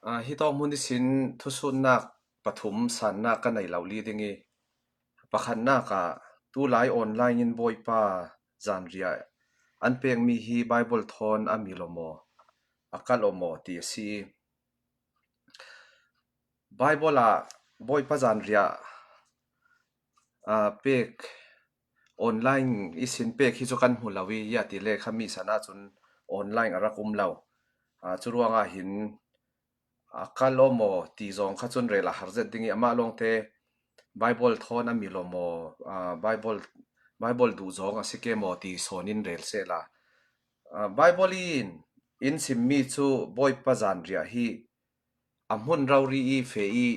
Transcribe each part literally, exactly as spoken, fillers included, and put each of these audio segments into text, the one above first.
Aa, hitawk hmun ihsin thusunnak pathum sannak ka nei lo li ding i, pakhatnak ah tulai online in Bawipa zanriah an pekmi hi Bible thawn a mil aw maw, a kal aw maw ti a si i, Bible ah Bawipa zanriah aa, pek online ihsin pek hi cu kan hmu lo i, ya ti le khami san ahcun online a rak um lo. Aa, cu ruangah hin a kal aw maw ti zong kha cun rel a har zet ding i, amah lawngte Bible thawn a mil aw maw, aa, Bible, Bible duh zong a si ke maw ti sawn in rel sehla. Aa, Bible in in simmi cu Bawipa zanriah hi a hmun rori i feh i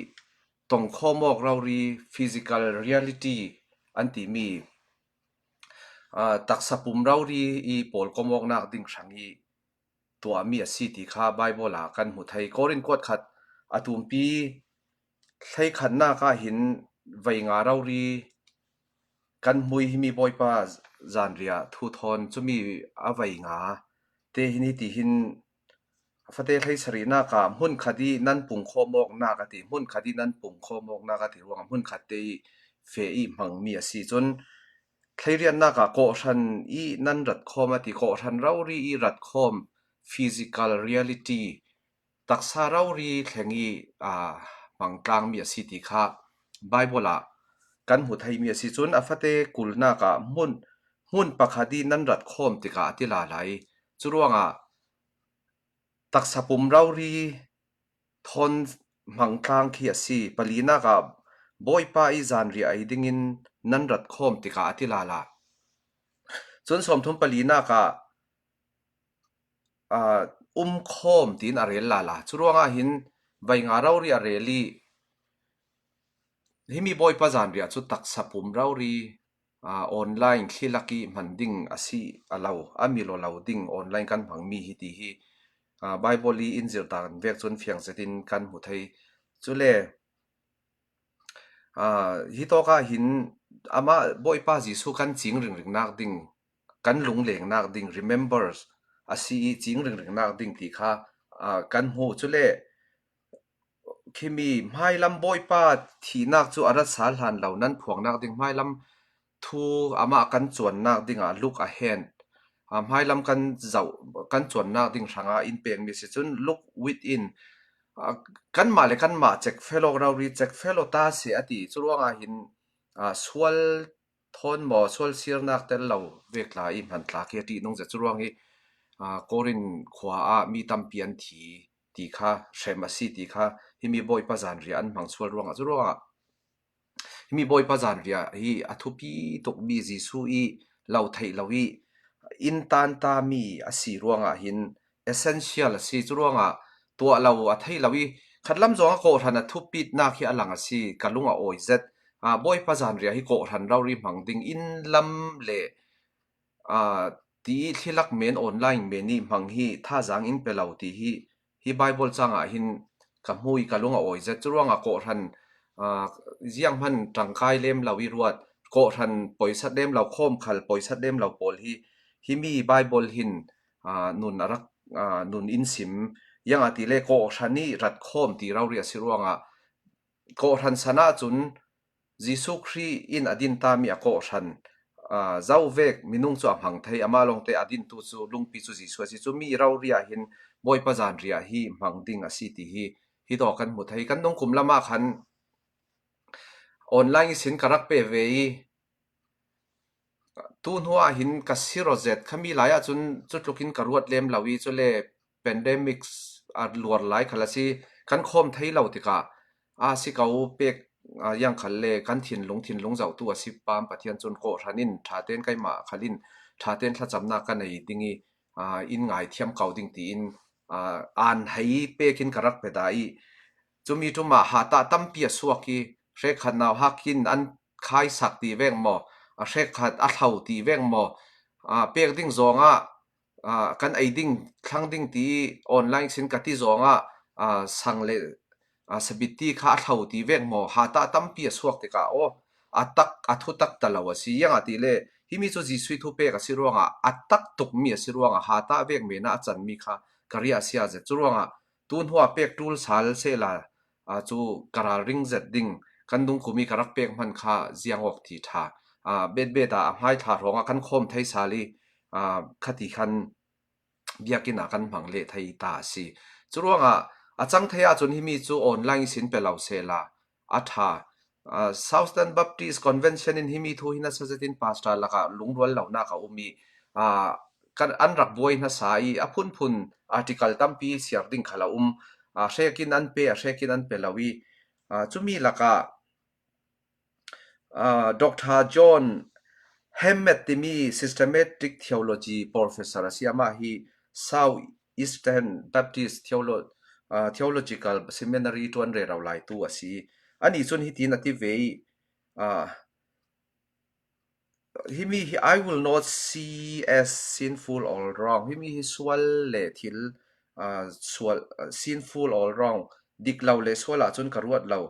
tongkhawm awk rori, physical reality an timi, aa, taksa pum rori i pawlkom awknak ding hrang i tuahmi a si ti kha Bible ah kan hmu thei. Korin kuat khat a tumpi hleikhatnak ah hin vei nga rori kan hmui himi Bawipa zanriah thu thawn cumi a vei nga te hin hiti hin, a fate hleisarihnak ah hmun khat i nan pungkhawm awknak a ti, hmun khat i nan pungkhawm awknak a ti ruangah hmun khat te i feh i hmangmi a si. Cun hleiriatnak ah kawhhran i nan ratkhawm a ti, kawhhran rori i ratkhawm, physical reality, taksa rori thleng i, aa, hmangtlangmi a si ti kha Bible ah kan hmu theimi a si. Cun a fate kulnak ah hmun, hmun pakhat i nan ratkhawm tikah a ti lala i, cu ruangah taksa pum rori thawn hmangtlang khi a si. Palinak ah Bawipa i zanriah ei dingin nan ratkhawm tikah a ti lala. Cun sawmthum palinak ah, aa, umkhawm tiin a rel lala. Cu ruangah hin vei nga rori a rel i, himi Bawipa zanriah cu taksa pum rori, aa, online thli lak i hman ding a si a lo, a mil aw lo ding online kan hmangmi hi ti hi, aa, Bible i in zirh dan vek cun fiang zetin kan hmu thei. Cule, aa, hitawk ah hin amah Bawipa Jesuh kan cing ringringnak ding, kan lunglengnak ding, remembers a si i cing ringringnak ding ti kha, aa, kan hmu. Cule khimi hmailam Bawipa thihnak cu a rat sal hlan lo nan phuangnak ding, hmailam thu amah kan cuannak dingah look ahead, aa, hmailam kan zoh, kan cuannak ding hrangah in pekmi a si. Cun look within, aa, kanmah le kanmah cek fellow rori, cek fellow ta seh a ti. Cu ruangah hin, aa, sual thawn maw, sual sirnak tel lo vek tla i hman tla khi a ṭihnung zet. Cu ruang i, aa, Korin khua ah mi tampi an thi ti kha hrem a si ti kha himi Bawipa zanriah an hmang sual ruangah, cu ruangah himi Bawipa zanriah hi a thupi tukmi Jesuh i lo theih lo i in tantami a si ruangah hin essential a si. Cu ruangah tuah lo a thei lo i khatlam zongah kawhhran a thupitnak hi a lang a si. Ka lung a awi zet. Aa, Bawipa zanriah hi kawhhran rori hmang ding in lam le, aa, ti i thli lak men, online men i hmang hi thazaang in pe lo ti hi, hi Bible cangah hin ka hmu i ka lung a awi zet. Cu ruangah kawhhran, aa, zianghman ṭangkai lem lo i ruat, kawhhran poisat lem lo, khawm khal poisat lem lo pawl hi, himi Bible hin, aa, nun a rak, aa, nun in sim. Ziangahtile kawhhran i ratkhawm ti rori a si ruangah kawhhran san ahcun Jesuh Khrih in a din tami a kawhhran, aa, zo vek minung cu a hmang thei. Amah lawngte a dintu cu lungpi cu Jesuh a si. Cu mi rori ah hin Bawipa zanriah hi hmang ding a si ti hi, hi tawk kan hmu thei. Kan nungkum lamah khan online ihsin ka rak pe ve i, tu hnu ah hin ka sir aw zet. Khami lai ahcun cutlukin ka ruat lem lo i, cule pandemic a luar lai khal a si. Kan khawm thei lo tikah a si ko pek, aa, ziang khal le kan thinlung, thinlung zohtu a si pam Pathian cun kawhhran in ṭha tein keimah khal in ṭha tein thlacamnak ka nei ding i, aa, in ngaithiam ko ding tiin, aa, aan hei pekin ka rak pe dah i, cumi ṭum ah hatah tampi a suak i, hrekkhat nauhak in an khaisak ti veng maw, a hrekkhat a thlo ti veng maw, aa, pek ding zongah, aa, kan ei ding, thlang ding ti online sin ka ti zongah, aa, sang le, aa, sabitti kha a thlo ti veng maw, hatah tampi a suak tikah aw, a tak, a thutak ta lo a si. Ziangahtile himi cu Jesuh i thupek a si ruangah, a tak tukmi a si ruangah, hatah vek men ah a canmi kha ka riah a si a zet. Cu ruangah tu hnuah pek tul sal sehla, aa, chu ka ralring zet ding, kan dungkumi ka rak pek hman kha ziang awk ti ṭha. Aa, betbeta a hmai thla hrawngah kan khawm thei sal i, aa, khati khan biakinn ah kan hmang leh thei ta a si. Churuangah a cang thei ahcun himi cu online i sin pe lo sehla a ṭha. Aa, Southern Baptist Convention in himi thu hi nasa zetin pastor lakah lungrual lonak a um i, aa, kan, an rak buai hna sa i a phunphun article tampi siar ding khal a um. Aa, hrekin an pe, a hrekin an pe lo i, aa, cumi lakah, aa, Doctor John Hammett timi systematic theology professor a si. Amah hi South Eastern Baptist Theolo-, aa, Theological Seminary ṭuan rero laitu a si. Anih cun hitin a ti ve i, aa, himi hi, "I will not see as sinful or wrong." Himi hi sual le thil, aa, sual, aa, sinful or wrong, dik lo le sual ahcun ka ruat lo.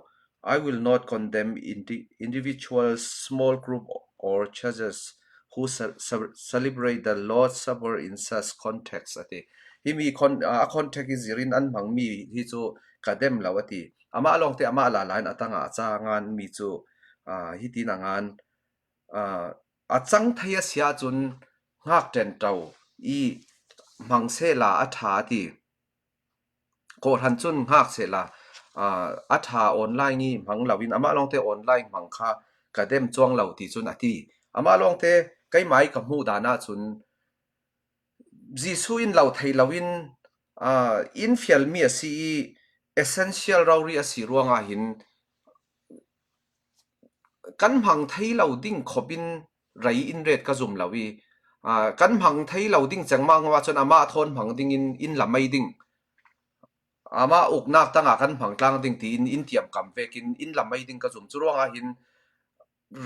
"I will not condemn indi-, individuals, small group or churches who ce-, ce-, celebrate the Lord's Supper in such context," a ti. Himi con-, aa, a context i zirin an hmangmi hi cu ka dem lo a ti. Amah lawngte amah lala in a tangah a ca nganmi cu, aa, hitin a ngan, aa, a cang thei a si ahcun hngak ṭenṭo i hmang sehla a ṭha a ti. Kawhhran cun hngak sehla, aa, a ṭha, online i hmang loin amah lawngte online hmang kha ka dem cuang lo ti cun a ti. Amah lawngte keimah i ka hmuh dan ahcun Jesuh in lo thei loin, aa, in fialmi a si i essential rori a si ruangah hin kan hmang thei lo ding khop in rei in ret ka zum lo i, aa, kan hmang thei lo ding cengmang ahcun amah thawn hmang ding in, in la mei ding, amah uknak tangah kan hmang tlang ding tiin in tiamkam vekin in la mei ding ka zum. Curuangah hin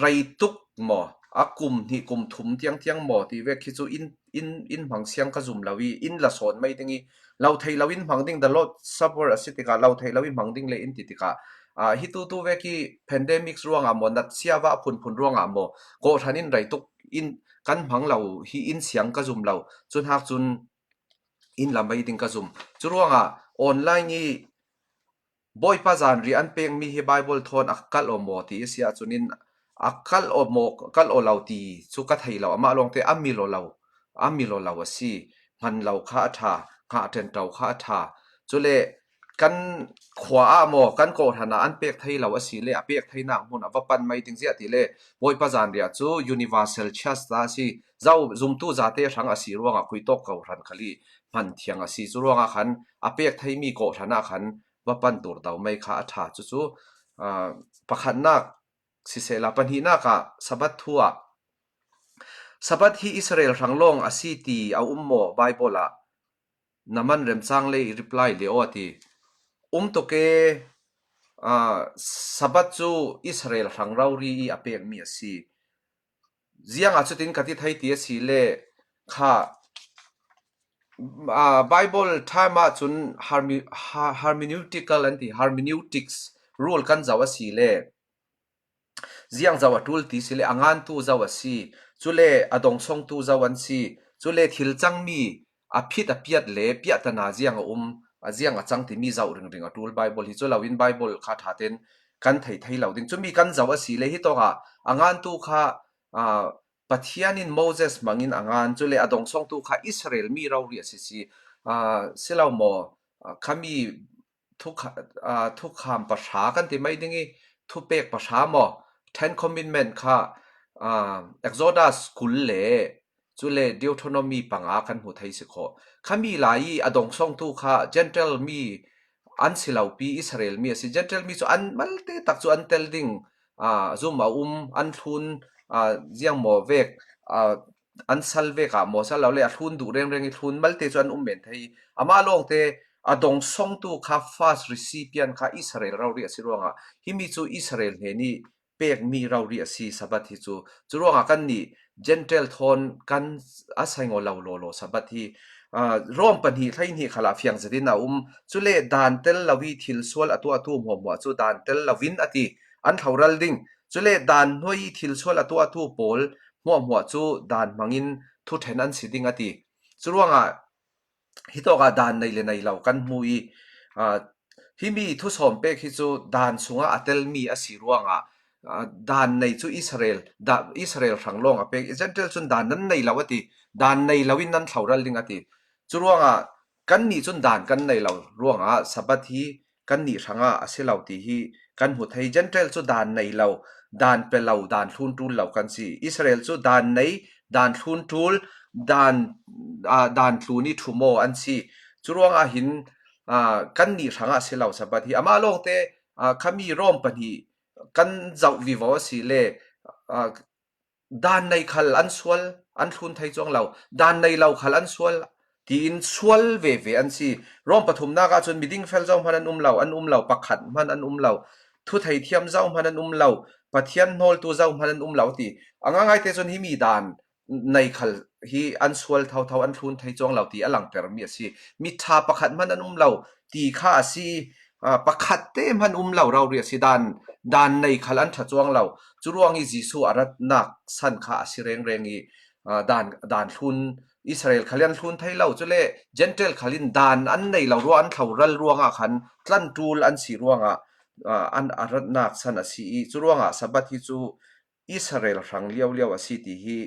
rei tuk maw, a kum hnih kum thum tiangtiang maw ti vek khi cu in, in, in hmang siang ka zum lo i, in la sawn mei ding i, lo thei lo in hmang ding, the Lord Supper a si tikah, lo thei lo in hmang ding le in ti tikah, aa, hi tutu vek i pandemic ruangah maw, natsia va phunphun ruangah maw, kawhhran in rei tuk in kan hmang lo hi in siang ka zum lo. Cun hak cun in la mei ding ka zum. Curuangah online i Bawipa zanriah an pekmi hi Bible thawn a kalh aw maw ti a si ahcun in a kalh aw maw, kalh aw lo ti cu ka thei lo. Amah lawngte a mil aw lo, a mil aw lo a si. Hman lo kha a ṭha, hngah ṭenṭo kha a ṭha. Cule kan khua ah maw, kan kawhhran ah an pek thei lo a si le, a pek theinak hmun ah va pan mei ding ziah ti le, Bawipa zanriah cu universal church ta a si. Zo zumtu zate hrang a si ruangah khuitawk kawhhran khal i hman thiang a si. Curuangah khan a pek theimi kawhhran ah khan va pan tur do mei kha a ṭha. Cucu, aa, pakhatnak sisehla, pahnihnak ah Sabbath thu ah, Sabbath hi Israel hrang lawng a si ti a um maw Bible ah? Na man remcang le i reply le aw a ti. Um tuk e, aa, Sabbath cu Israel hrang rori i a pekmi a si. Ziangah cutin ka ti thei ti a si le kha, aa, Bible time ah cun herme-, ha-, hermeneutical an ti, hermeneutics rule kan zoh a si le, ziang zoh a ṭul ti si le, a ngantu zoh a si, cule a dongsongtu zoh an si, cule thil cangmi a phit a piat le piahtana ziang a um, a ziang a cang timi zoh ringring a ṭul Bible hi cu loin Bible kha ṭha tein kan thei thei lo ding. Cumi kan zoh a si le, hitawkah a ngantu kha, aa, Pathian in Moses hmangin a ngan, cule a dongsongtu kha Israel mi rori a si si, aa, si lo maw? Aa, khami thukha-, aa, thukham pahra kan ti mai ding i, thupek pahra maw? Ten Commandment kha, aa, Exodus kul le cule Deuteronomy panga kan hmu thei si khawh. Khami lai i a dongsongtu kha Gentile mi an si lo pi, Israel mi a si. Gentile mi cu an malte tak cu an tel ding, aa, zum a um, an thlun, aa, ziang maw vek, aa, an sal vek ah maw, sal lo le a thlun duh rengreng i thlun malte cu an um men thei. Amah lawngte a dongsongtu kha first recipient kha Israel rori a si ruangah himi cu Israel hnen i pekmi rori a si Sabbath hi cu. Curuangah kannih Gentile thawn kan a saingaw lo lawlaw Sabbath hi, aa, Rom pahnih hleihnih khalah fiang zetin a um. Cule dan tel lo i thil sual a tuahtu hmuahhmuah cu dan tel loin a ti, an thloral ding. Cule dan hnuai i thil sual a tuahtu pawl hmuahhmuah cu dan hmangin thuṭhen an si ding a ti. Curuangah hitawkah dan nei le nei lo kan hmu i, Aa, himi thusawm pek hi cu dan sungah a telmi a si ruangah, aa, dan nei cu Israel, da, Israel hrang lawng a pek. Gentile cun dan nan nei lo a ti. Dan nei lo in nan thloral ding a ti. Curuangah kannih cun dan kan nei lo ruangah Sabbath hi kannih hrangah a si lo ti hi kan hmu thei. Gentile cu dan nei lo, dan pe lo, dan thlun ṭul lo kan si. Israel cu dan nei, dan thlun ṭul, dan, aa, dan tlun i ṭhumaw an si. Curuangah hin, aa, kannih hrangah a si lo Sabbath hi. Amah lawngte, aa, khami Rom pahnih kan zoh vivo a si le, aa, dan nei khal an sual, an thlun thei cuang lo, dan nei lo khal an sual, tiin sual veve an si. Rom pathumnak ah cun miding fel zo hman an um lo, an um lo, pakhat hman an um lo, thu thei thiam zo hman an um lo, Pathian hnawltu zo hman an um lo ti. A ngaingai te cun himi dan nei khal hi an sual thotho, an thlun thei cuang lo ti a langtermi a si. Miṭha pakhat hman an um lo ti kha a si. Aa, pakhat te hman um lo rori a si. Dan, dan nei khal an ṭha cuang lo. Curuang i Jesuh a ratnak san kha a si rengreng i, aa, dan, dan thlun Israel khal in an thlun thei lo. Cule Gentile khal in dan an nei lo ruang, an thloral ruangah khan tlan ṭul an si ruangah, aa, an a ratnak san a si i, curuangah Sabbath hi cu Israel hrang liauliau a si ti hi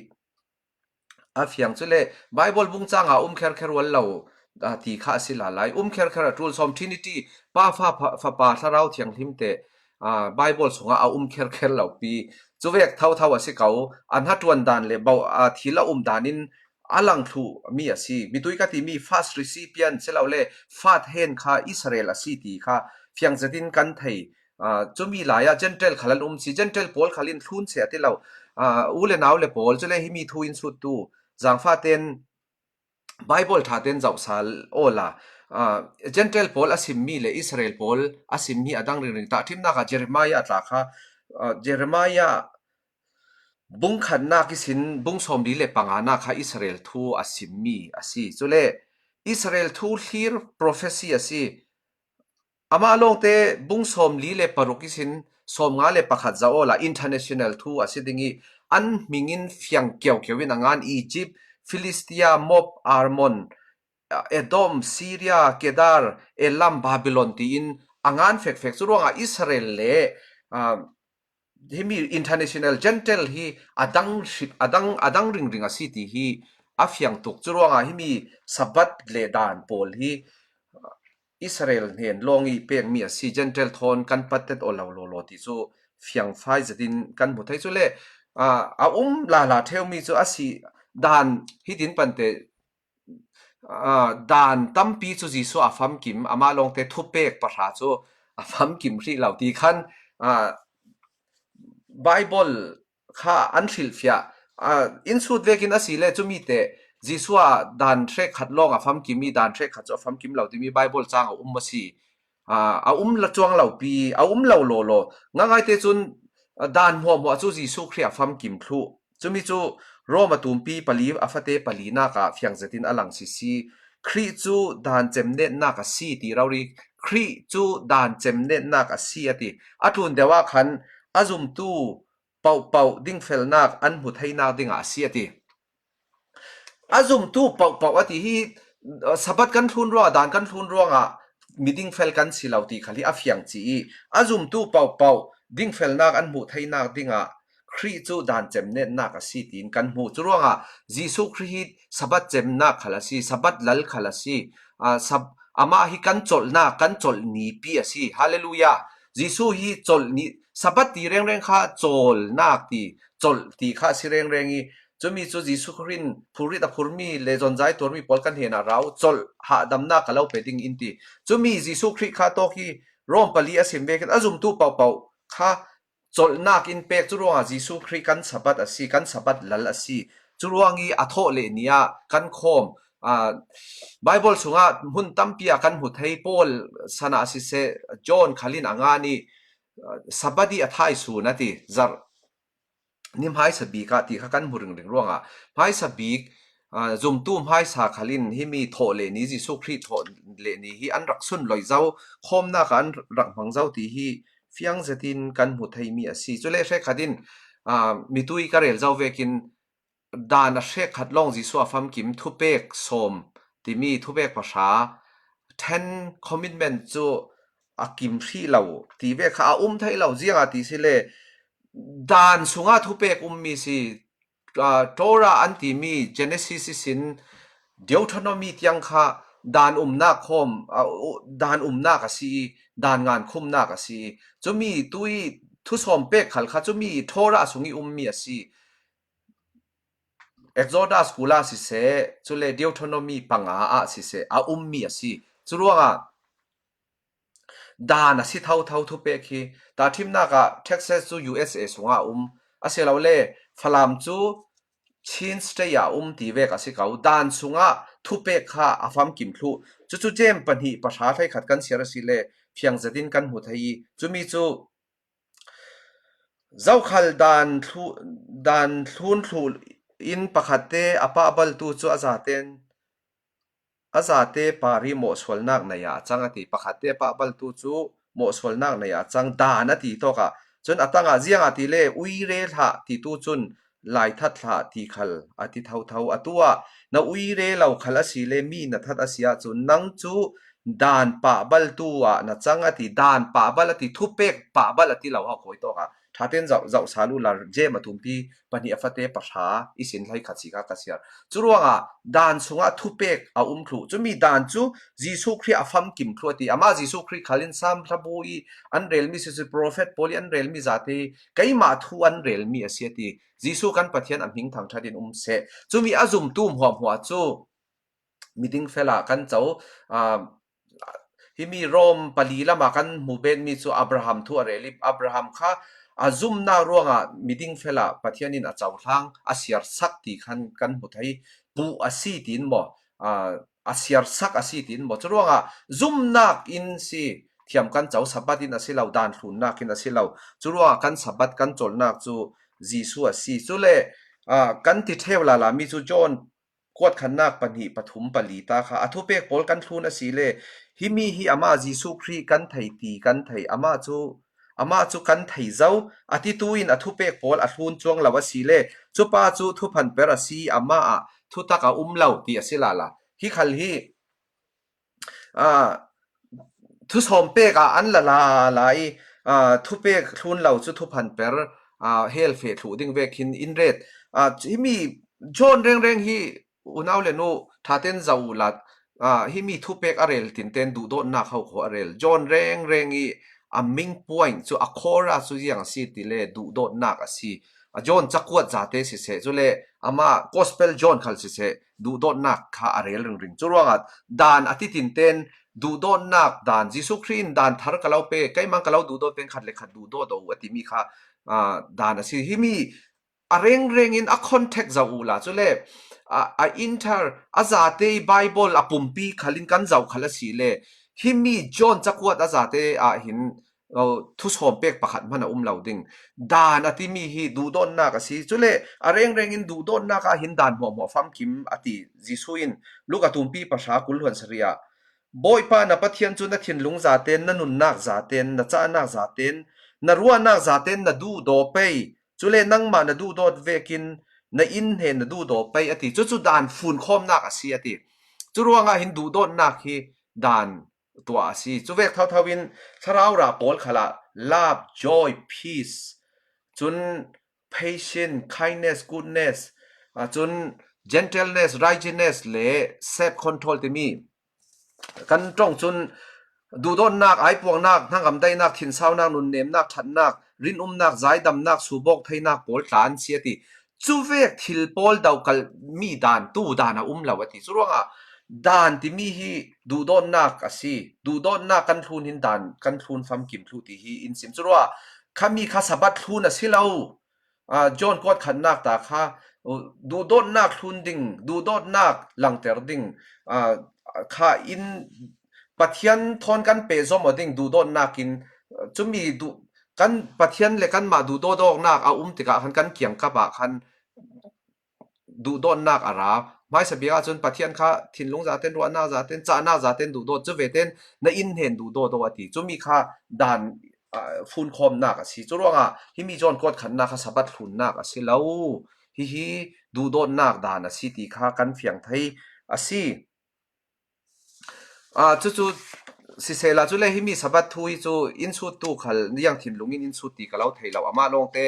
a fiang. Cule Bible bung canga um kherkher ual lo, aa, ti kha a si lalai. Um kherkher a ṭul sawm, Trinity, Pa, Fa, Fa, Fapa, Thlarau Thianghlim te, aa, Bible sungah a um kherkher lo pi. Cuvek thotho a si ko, a hnaṭuan dan le bo, aa, thil a um dan in a lang thluh mi a si. Mitui ka timi first recipient si lo le first hand kha Israel a si ti kha fiang zetin kan thei. Aa, cumi lai ah Gentile khal an um si, Gentile pawl khal in thlun si a ti lo. Aa, u le nau le pawl, cule himi thu in suttu zangfah ten Bible ṭha ten zoh sal awla, aa, Gentile pawl a simmi le Israel pawl a simmi a dang ringring. Tahṭhimnak ah Jeremiah a tla kha, aa, Jeremiah bung khatnak ihsin bung sawmli le panganak kha Israel thu a simmi a si. Cule Israel thu thlir prophecy a si. Amah lawngte bung sawmli le paruk ihsin sawmnga le pakhat zoh awla international thu a si ding i, an hming in fiang kiaukio in a ngan. Egypt, Philistia, Moab, Ammon, Edom, Syria, Kedar, Elam, Babylon tiin a ngan fekfek. Curuangah Israel le, aa, himi international Gentile hi a dang hri-, a dang, a dang ringring a si ti hi a fiang tuk. Curuangah himi Sabbath le dan pawl hi Israel hnen lawng i pekmi a si, Gentile thawn kan pattet aw lo lawlaw ti cu fiangfai zetin kan hmu thei. Cule, aa, a um lala ṭheumi cu a si dan hitin pante, aa, dan tampi cu Jesuh a famkim, amah lawngte thupek pahra cu a famkim hrih lo ti khan, aa, Bible kha an hrilhfiah. Aa, in sut vekin a si le cumi te Jesuh a dan hrekkhat lawng a famkim i dan hrekkhat cu a famkim lo timi Bible cang a um a si. Aa, a um la cuang lo pi, a um lo lawlaw. Ngaingai te cun, aa, dan hmuahhmuah cu Jesuh Khrih a famkim thluh. Cumi cu Rom a tumpi pali, a fate palinak ah fiang zetin a lang sisi. Khrih cu dan cemnetnak a si ti rori. Khrih cu dan cemnetnak a si a ti. A tlun deuh ah khan a zumtu pohpoh dingfelnak an hmu theinak dingah a si a ti. A zumtu pohpoh a ti hi, aa, Sabbath kan thlun ruangah, dan kan thlun ruangah miding fel kan si lo ti khal hi a fiang ci i, a zumtu pohpoh dingfelnak an hmuh theinak dingah Khrih cu dan cemnetnak a si tiin kan hmu. Curuangah Jesuh Khrih hi Sabbath cemnak khal a si, Sabbath lal khal a si. Aa, sab-, amah hi kan colhnak, kan colh nipi a si. Hallelujah. Jesuh hi colh ni, Sabbath ti rengreng kha cawlnak ti, colh ti kha a si rengreng i, cumi cu Jesuh Khrih in phurrit a phurmi le zonzai tuarmi pawl kan hnenah ra u, colh hahdamnak ka lo pe ding in ti. Cumi Jesuh Khrih kha tawk hi Rom pali a sim vekin a zumtu pohpoh kha colhnak in pek. Curuangah Jesuh Khrih kan Sabbath a si, kan Sabbath lal a si. Curuang i a thawh leh ni ah kan khawm. Aa, Bible sungah hmun tampi ah kan hmu thei. Paul sanah a si seh, John khal in a ngan i, aa, Sabbath i a thaisun a ti, zarh ni hmaisa bik ah ti kha kan hmu ringring ruangah hmaisa bik, aa, zumtu hmaisa khal in himi thawh leh ni, Jesuh Khrih thawh leh ni hi an rak sunlawih zo, khawmnak ah an rak hmang zo ti hi fiang zetin kan hmu theimi a si. Cule hrekkhat in, aa, mitui ka rel zo vekin dan a hrekkhat lawng Jesuh a famkim, thupek sawm timi, thupek pahra, Ten Commandment cu a kim hrih lo ti ve kha a um thei lo. Ziangah ti si le, dan sungah thupek ummi si. Aa, Torah an timi Genesis ihsin Deuteronomy tiang kha dan umnak khawm, aa, u-, dan umnak a si i, dan ngan khumnak a si i. Cumi tu i thusawm pek khal kha cumi Torah sung i ummi a si. Exodus kul ah siseh, cule Deuteronomy panga ah siseh, a ummi a si. Curuangah dan a si thotho thupek hi. Tahṭhimnak ah Texas cu U S A sungah a um. Asilole Falam cu Chin State ah a um ti vek a si ko. Dan sungah thupek kha a famkim thluh. Cucu James pahnih pahra hleikhat kan siar a si le fiang zetin kan hmu thei i, cumi cu zokhal dan thlu-, dan thlun thluh in pakhatte a pahbaltu cu a zaten, a zate par i mawhsualnak nei ah a cang a ti. Pakhatte a pahbaltu cu mawhsualnak nei ah a cang, dan a ti tawkah. Cun a tangah ziangah ti le uire hlah ti tu cun laithat hlah ti khal a ti thotho. Atu ah na uire lo khal a si le mi na that a si ahcun nang cu dan pahbaltu ah na cang a ti. Dan pahbal a ti, thupek pahbal a ti lo ho khawi tawkah. Ṭhaten zoh, zoh sal uhla, James a tumpi pahnih a fate pahra ihsin hleikhat si kha ka siar. Curuangah dan sungah thupek a um thluh. Cumi dan cu Jesuh Khrih a famkim thluh a ti. Amah Jesuh Khrih khal in Sam hlabu i an relmi si si, profet pawl i an relmi zate keimah thu an relmi a si a ti. Jesuh kan Pathian a hming thangṭhat in um seh. Cumi a zumtu hmuahhmuah cu miding fel ah kan co, aa, himi Rom pali lamah kan hmu betmi cu Abraham thu a rel i, Abraham kha a zumnak ruangah miding fel ah Pathian in a cohlang, a siarsak ti khan kan hmu thei. Puh a si tiin maw, aa, a siarsak a si tiin maw. Curuangah zumnak in si thiam kan co, Sabbath in a si lo, dan hlunnak in a si lo. Curuangah kan Sabbath kan colhnak cu Jesuh a si. Cule, aa, kan ti ṭheu lala mi cu John kuat khatnak pahnih, pathum, pali ta kha a thupek pawl kan thlun a si le, himi hi amah Jesuh Khrih kan thei ti kan thei, amah cu, amah cu kan thei zo, a titu in a thupek pawl a thlun cuang lo a si le, cupa cu thuphanper a si, amah ah thutak a um lo ti a si lala. Hi khal hi, aa, thusawm pek ah an la lala i, aa, thupek thlun lo cu thuphanper, aa, hell feh thluh ding vekin in ret. Aa, himi John rengreng hi unau le nu ṭhaten zoh uhla, aa, himi thupek a rel tinten duhdawtnak ho khaw a rel. John rengreng i a main point cu, a core ah cu ziang a si ti le duhdawtnak a si. A John cakuat zate siseh, cule amah Gospel John khal siseh, duhdawtnak kha a rel ringring. Curuangah dan a ti tinten duhdawtnak dan, Jesuh Khrih in dan thar ka lo pe, keimah ka lo duhdawt peng khat le khat duhdawt aw uh a timi kha, aa, dan a si. Himi a rengreng in a context zoh uhla, cule a, a inter, a zate Bible a pumpi khal in kan zoh khal a si le, himi John cakuat a zate ah hin, aw, thusawm pek pakhat hman a um lo ding. Dan a timi hi duhdawtnak a si. Cule a rengreng in duhdawtnak ah hin dan hmuahhmuah famkim a ti Jesuh in, Luka tumpi pahra kul hluan sarih ah, Bawipa na Pathian cu na thinlung zaten, na nunnak zaten, na cahnak zaten, na ruahnak zaten na duhdaw pei. Cule nangmah na duhdawt vekin na inn he na duhdaw pei a ti. Cucu dan funkhawmnak a si a ti. Curuangah hin duhdawtnak hi dan tuah a si. Cuvek thotho in thlarau rah pawl khalah love, joy, peace, cun patience, kindness, goodness, aa, cun gentleness, righteousness le self control timi kan ṭong cun duhdawtnak, aipuangnak, hnangam daihnak, thinsaunak, nunnemnak, ṭhatnak, rinumnak, zaidamnak, subawk theinak pawl tla an si a ti. Cuvek thil pawl dokalhmi dan, tu dan a um lo a ti. Curuangah dan timi hi duhdawtnak a si. Duhdawtnak kan thlun hin dan kan thlun famkim thluh ti hi in sim. Curuah khami kha Sabbath thlun a si lo. Aa, John kuat khatnak ta kha, uh, duhdawtnak thlun ding, duhdawtnak langter ding, aa, kha in Pathian thawn kan pehzom aw ding duhdawtnak in, uh, cumi duh, kan Pathian le kanmah duhdawt awknak a um tikah khan kan kiangkap ah khan duhdawtnak a ra. Hmaisa bik ahcun Pathian kha thinlung zaten, ruahnak zaten, cahnak zaten duhdawt, cuveten na inn hen duhdawt aw a ti. Cumi kha dan, aa, funkhawmnak a si. Curuangah himi John kuat khatnak kha Sabbath thlunnak a si lo. Hihi duhdawtnak dan a si ti kha kan fiang thei a si. A, cucu sisela cule himi Sabbath thu hi cu in sut tu khal niang thinlung in in sut ti ka lo thei lo. Amah lawngte,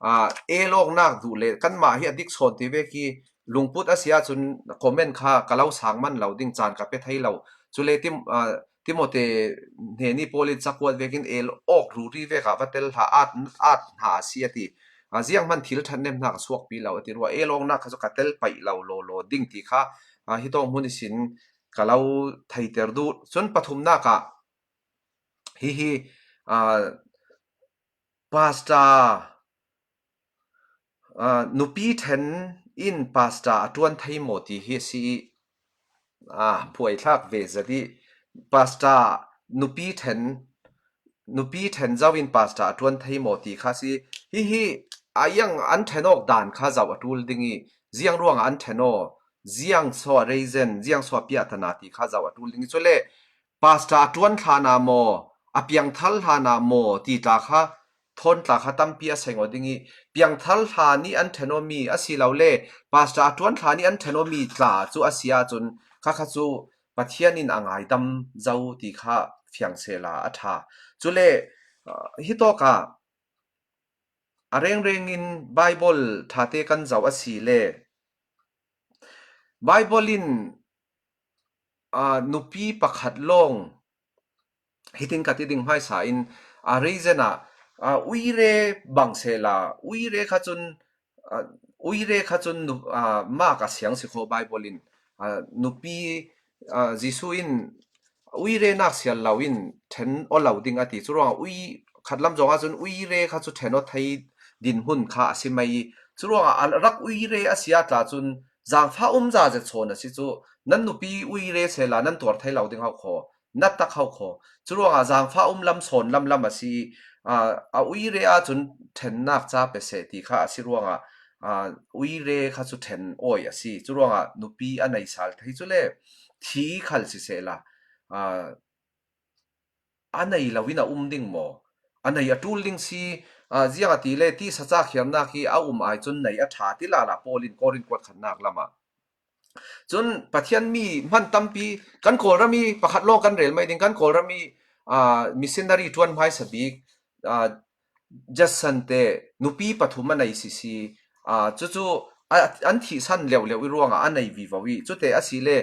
a, el awknak duh le kanmah hi a dik sawn ti vek hi lungput a si ahcun comment kha ka lo sang man lo ding, caan ka pe thei lo. Cule Tim-, a, Timote hnenih Paul in cakuat vekin el awk ruri vek ah va tel hlah, at, at hna a si a ti. A, zianghman thil ṭhat nem hna ka suakpi lo a ti rua. El awknak kha cu ka tel paih lo lawlaw ding ti kha, a, hitawk hmun ihsin ka lo theiter duh. Cun pathumnak ah hihi, aa, pastor, aa, nupi ṭhen in pastor a ṭuan thei maw ti hi a si i, aa, phuaithlak ve zat i, pastor nupi ṭhen, nupi ṭhen zo in pastor a ṭuan thei maw ti kha si. Hihi a iang an ṭhen awk dan kha zoh a ṭul ding i, ziang ruangah an ṭhen aw, ziang saw a reason, ziang saw a piahtana ti kha zoh a ṭul ding i, cule pastor a ṭuan hlan ah maw, a piangthar hlan ah maw ti tla kha, thawn tla kha tampi a seng aw ding i, piangthar hlan i an ṭhen awmi asilole pastor a ṭuan hlan i an ṭhen awmi tla cu a si ahcun kha kha cu Pathian in a ngaidam zo ti kha fiang sehla a ṭha. Cule, aa, hitawk ah a rengreng in Bible ṭhate kan zoh a si le Bible in, aa, nupi pakhat lawng hitin ka ti ding hmaisa in, aa, reason ah, aa, uire bang sehla, uire kha cun, aa, uire kha cun nu-, aa, mak a siang si kho Bible in, aa, nupi, aa, Jesuh in uirenak sial lo in ṭhen aw lo ding a ti. Curuangah ui, khatlam zongah cun uire kha cu ṭhen aw thei dinhmun kha a si mai i, curuangah a rak uire a si ah tla cun zangfah um za zet sawn a si cu, nan nupi uire sehla nan tuar thei lo ding hau kho, na tak hau kho. Curuangah zangfah um lam sawn lamlam a si i, aa, a uire ahcun ṭhennak ca pe seh ti kha a si ruangah, aa, uire kha cu ṭhen awi a si. Curuangah nupi a nei sal thei cule thi khal sisehla, aa, a nei loin a um ding maw? A nei a ṭul ding si, aa, ziangahtile tisa cakhiarnak hi a um ai cun nei a ṭha ti lala Paul in Korin kuat khatnak lamah. Cun Pathian mi hman tampi kan Kawlram i pakhat lawng kan rel mai ding, kan Kawlram i, aa, missionary ṭuan hmaisa bik, aa, Judson te nupi pathum a nei sisi, aa, cucu a, an thihsan leuhleuh i ruangah a nei vivo i, cute a si le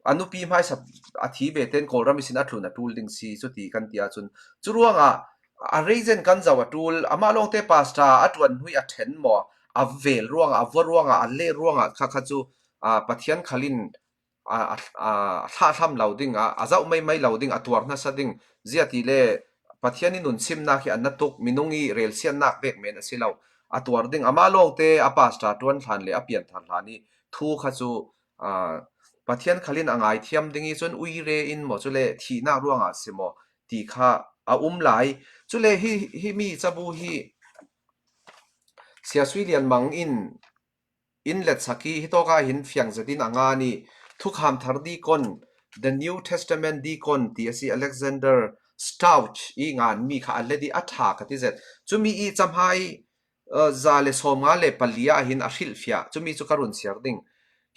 a nupi hmaisa a thi ve ten Kawlram ihsin a tlun a ṭul ding si, cuti kan ti ahcun, cu ruangah a reason kan zoh a ṭul, amah lawngte pastor a ṭuan hnuih a ṭhen maw, a vel ruangah, a vua ruangah, a leh ruangah kha kha cu, aa, Pathian khal in a, a, a, a thlahhlam lo ding, a, a zoh maimai lo ding, a tuar nasa ding, ziahtile Pathian i nunsimnak hi a na tuk, minung i relsiatnak vek men a si lo, a tuar ding. Amah lawngte a pastor ṭuan hlan le a pianthar hlan i thu kha cu, aa, Pathian khal in a ngaithiam ding i cun uire in maw cule thihnak ruangah si maw ti kha a um lai. Cule hi, himi cabu hi Sia Sui Lian Mang in in letsak i, hitawk ah hin fiang zetin a ngan i, Thukham Thar Deacon, The New Testament Deacon ti a si, Alexander Stauch i nganmi kha a let i a ṭha ka ti zet. Cumi i camhai, aa, za le sawmnga le pali ah hin a hrilhfiah. Cumi cu ka run siar ding.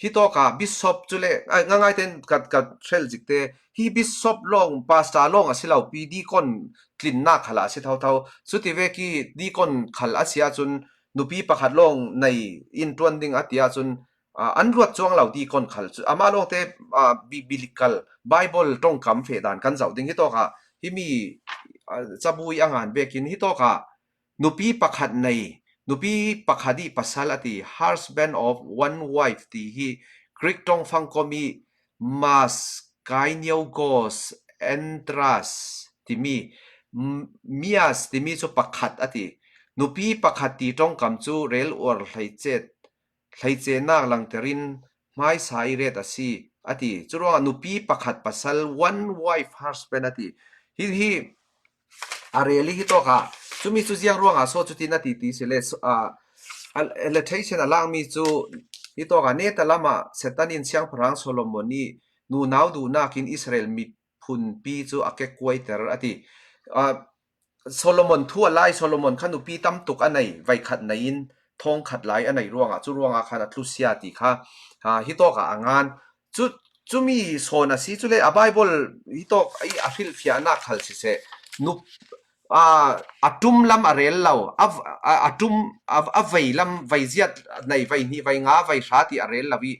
Hitawk ah bishop cule, aa, ngaingai ten ka, ka hrel zikte, hi bishop lawng, pastor lawng a si lo pi, deacon tlinnak khal a si thotho. Cuti vek i deacon khal a si ahcun nupi pakhat lawng nei in ṭuan ding a ti ahcun, aa, an ruat cuang lo deacon khal cu, amah lawngte, aa, bi-, biblical, Bible ṭongkam feh dan kan zoh ding. Hitawk ah himi, aa, cabu i a ngan vekin hitawk ah nupi pakhat nei, nupi pakhat i pasal a ti, husband of one wife ti hi Greek ṭongfang kom i mas kainiogos entras timi, m-, mias timi cu pakhat a ti. Nupi pakhat ti ṭongkam cu rel uar hleice, hleicenak langter in hmaisa i ret a si, a ti. Curuangah nupi pakhat pasal, one wife husband a ti. Hi, hi a rel i hitawk ah, cumi cu ziang ruangah saw cutin a ti ti si le, so-, aa, a, a, alliteration a lakmi cu hitawk ah, neta lamah Satan in siangpahrang Solomon i nunau duhnak in Israel miphunpi cu a kekkuaiter a ti. Aa, Solomon thu a lai, Solomon kha nupi tam tuk a nei, veikhat nei in thawngkhat lai a nei ruangah, cu ruangah khan a tlusia ti kha, aa, hitawk ah a ngan. Cu, Cumi sawn a si, cule a Bible hi tawk i a hrilhfiahnak khal siseh, nup, a, a ṭum lam a rel lo, a, a, a ṭum, a, a vei lam, vei ziat nei, vei hnih, vei nga, vei hra ti a rel lo i,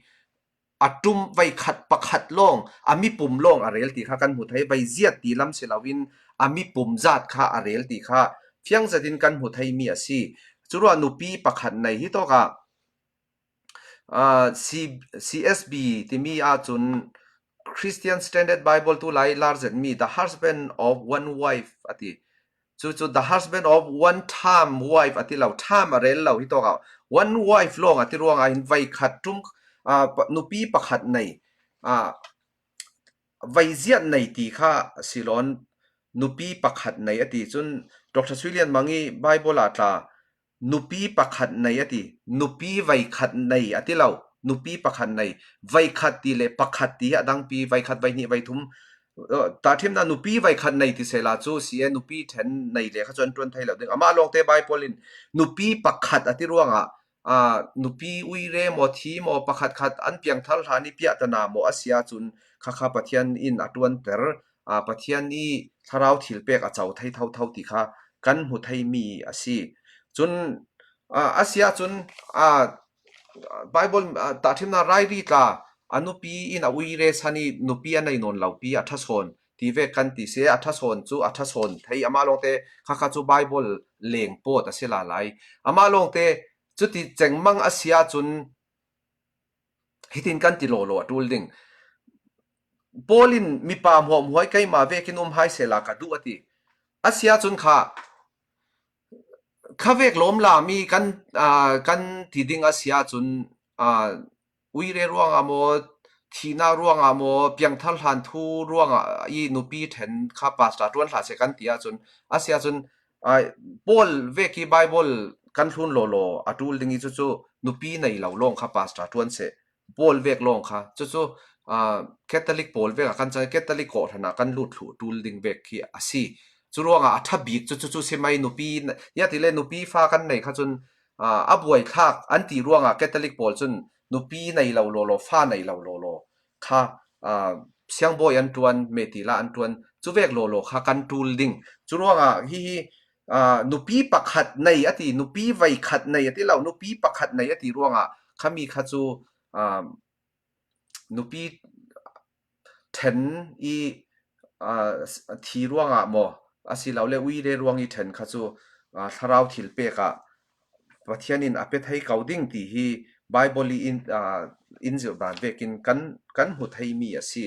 a ṭum, vei khat pakhat lawng, a mipum lawng a rel ti kha kan hmu thei. Vei ziat ti lam si loin a mipum zat kha a rel ti kha fiang zetin kan hmu theimi a si. Curuah nupi pakhat nei hi tawkah, ah, C-, C S B timi ahcun Christian Standard Bible tu lai lar zetmi, "The husband of one wife," a ti. Cu cu, "The husband of one time wife," a ti lo, time a rel lo hi tawkah, "one wife" lawng a ti ruangah hin vei khat ṭum, ah, pa-, nupi pakhat nei, ah, vei ziat nei ti kha a si lawn, nupi pakhat nei a ti. Cun Doctor Sui Lian Mang i Bible ah tla, nupi pakhat nei a ti, nupi vei khat nei a ti lo, nupi pakhat nei, vei khat ti le pakhat ti hi a dangpi, vei khat, vei hnih, vei thum, uh, tahṭhimnak nupi vei khat nei ti sehla cu si e, nupi ṭhen nei le kha cu an ṭuan thei lo ding. Amah lawngte Bible in nupi pakhat a ti ruangah, aa, nupi uire maw, thi maw, pakhatkhat an piangthar hlan i piahtana maw a si ahcun, khakha Pathian in a ṭuanter, aa, Pathian i thlarau thilpek a co thei thotho ti kha kan hmu theimi a si. Cun, aa, a si ahcun, aa, Bible, aa, tahṭhimnak rairi tla, a nupi in a uire san i nupi a nei nawn lo pi a ṭha sawn ti vek kan ti si. A ṭha sawn cu a ṭha sawn thei, amah lawngte khakha cu Bible leng pawt a si lalai. Amah lawngte cuti cengmang a si ahcun hitin kan ti lawlaw a ṭul ding. Paul in, "Mipa hmuahhmuai keimah vekin um hai sehla ka duh," a ti. A si ahcun kha, kha vek lawm lami kan, aa, kan ti ding a si ahcun, aa, uire ruangah maw, thihnak ruangah maw, piangthar hlan thu ruangah i nupi ṭhen kha pastor ṭuan hlah seh kan ti ahcun, a si ahcun, aa, Paul vek i Bible kan hlun lawlaw a ṭul ding i cucu nupi nei lo lawng kha pastor ṭuan seh, Paul vek lawng kha cucu, aa, Catholic pawl vek a kan cang, Catholic kawhhran ah kan lut thluh ṭul ding vek khi a si. Cu ruangah a ṭha bik cu cucu si mai, nupi, ya ti le nupi fa kan nei kha cun, aa, a buaithlak an ti ruangah Catholic pawl cun nupi nei lo lawlaw, fa nei lo lawlaw kha, aa, siangbawi an ṭuan, metila an ṭuan, cu vek lawlaw kha kan ṭul ding. Cu ruangah hihi, aa, nupi pakhat nei a ti, nupi vei khat nei a ti lo, nupi pakhat nei a ti ruangah khami kha cu, aa, nupi ṭhen i, aa, thi ruangah maw, asilole uire ruang i ṭhen kha cu, aa, thlarau thilpek ah Pathian in a pe thei ko ding ti hi Bible i in, aa, in zirh dan vekin kan, kan hmu theimi a si.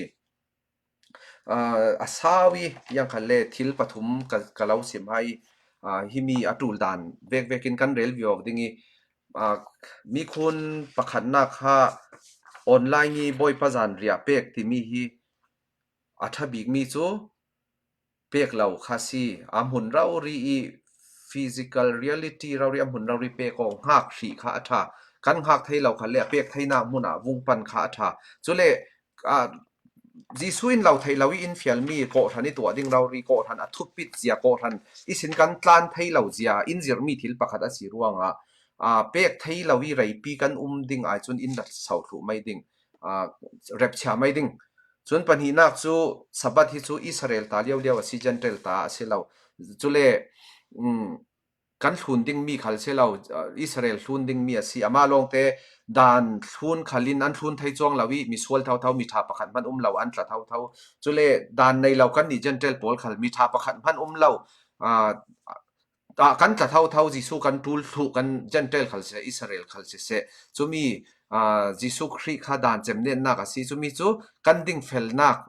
Aa, a sau i, iangkhan le thil pathum ka, ka lo sim hai, aa, himi a ṭul dan vekvekin kan rel viau ding i, aa, mikhun pakhatnak kha online i Bawipa zanriah pek timi hi a ṭha bikmi cu pek lo kha si. A hmun rori i physical reality rori a hmun rori pek aw, hngak hrih kha a ṭha. Kan hngak thei lo kha le a pek theinak hmun ah vung pan kha a ṭha. Cule, aa, Jesuh in lo theih lo i in fialmi kawhhran i tuah ding rori, kawhhran a thupit zia, kawhhran i sin kan tlan thei lo zia in zirhmi thil pakhat a si ruangah, aa, pek thei lo i reipi kan um ding ai cun in rat so thluh mai ding, aa, repchia mai ding. Cun pahnihnak cu Sabbath hi cu Israel ta liauliau a si, Gentile ta a si lo. Cule, um, kan hlun dingmi khal si lo, aa, Israel hlun dingmi a si. Amah lawngte dan hlun khalin an hlun thei cuang lo i misual thotho, miṭha pakhat hman um lo, an tla thotho. Cule dan nei lo kannih Gentile pawl khal miṭha pakhat hman um lo, aa, ah, kan tla thotho, Jesuh kan ṭul thluh kan Gentile khal siseh, Israel khal siseh. Cumi, aa, Jesuh Khrih kha dan cemnetnak a si. Cumi cu kan dingfelnak,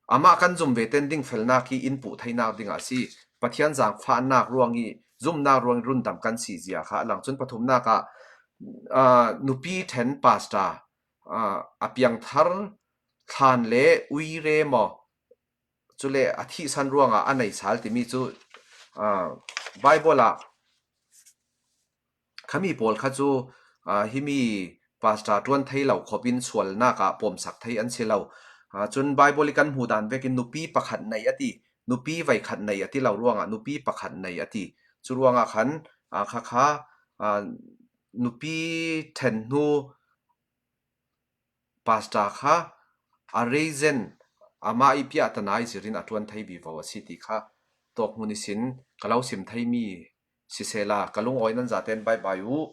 amah kan zum ve ten dingfelnak hi in puh theinak dingah a si. Pathian zaangfahnak ruang i, zumnak ruang i rundam kan si zia kha a lang. Cun pathumnak ah, aa, nupi ṭhen pastor, aa, a piangthar thlan le uire maw, cule a thihsan ruangah a nei sal timi cu, aa, Bible ah khami pawl kha cu, aa, himi pastor ṭuan thei lo khop in sualnak ah pawmsak thei an si lo. Aa, cun Bible i kan hmuh dan vekin nupi pakhat nei a ti, nupi vei khat nei a ti lo ruangah nupi pakhat nei a ti. Cu ruangah khan, aa, khakha, aa, nupi ṭhen hnu pastor kha a reason, ama i piah tana i zirin a tuan thei vivo a si ti kha tawk hmun i sin ka lo sim thei mi sisela, ka lungawi nan zaten bye bye uh.